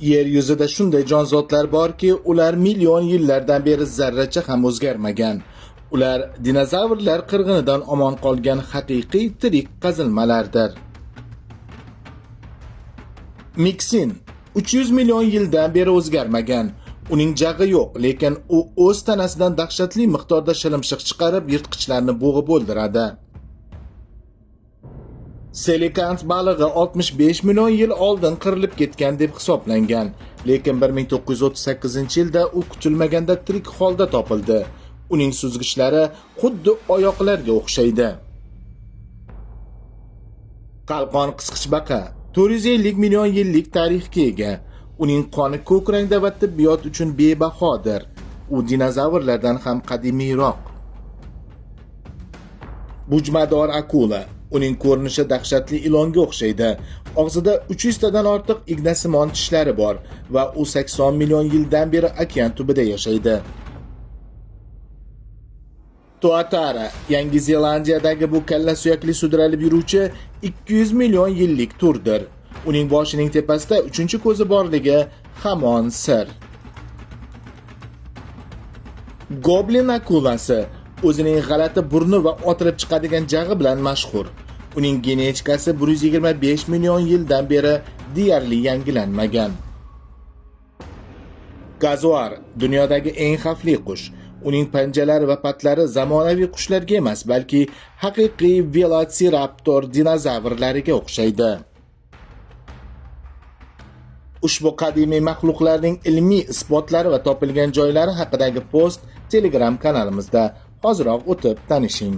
Yer yuzida shunday jonzotlar borki, ular million yillardan beri zarracha ham o'zgarmagan. Ular dinozavrlar qirg'inidan omon qolgan haqiqiy tirik qazilmalardir. Miksin 300 million yildan beri o'zgarmagan. Uning jag'i yo'q, lekin u o'z tanasidan dahshatli miqdorda shilimshiq chiqarib, yirtqichlarni bo'g'ib o'ldiradi. Selikant balig'i 65 million yil oldin qirilib ketgan deb hisoblangan, lekin 1938-yilda u kutilmaganda tirik holda topildi. Uning suzgichlari xuddi oyoqlarga o'xshaydi. Qalqon qisqichbaqa 450 million yillik tarixga ega. Uning qoni ko'k rangda va tibbiyot uchun bebahodir. U dinozavrlardan ham qadimiyroq. Bujmador akula. Uning ko'rinishi dahshatli ilonga o'xshaydi. Og'zida 300 tadan ortiq ignasimon tishlari bor va u 80 million yildan beri okean tubida yashaydi. Tuatara, Yangi Zelandiyadagi bu kalla suyakli sudralib yuruvchi 200 million yillik turdir. Uning boshining tepasida uchinchi ko'zi borligi hamon sir. Goblin akulasi o'zining g'alati burni va otilib chiqadigan jag'i bilan mashhur. Uning genetikasi 125 million yildan beri deyarli yangilanmagan. Kazuar dunyodagi eng xavfli qush. Uning panjalari va patlari zamonaviy qushlarga emas, balki haqiqiy velociraptor dinozavrlariga o'xshaydi. Ushbu qadimiy maxluqlarning ilmiy isbotlari va topilgan joylari haqidagi post Telegram kanalimizda. Hoziroq o'tib tanishing.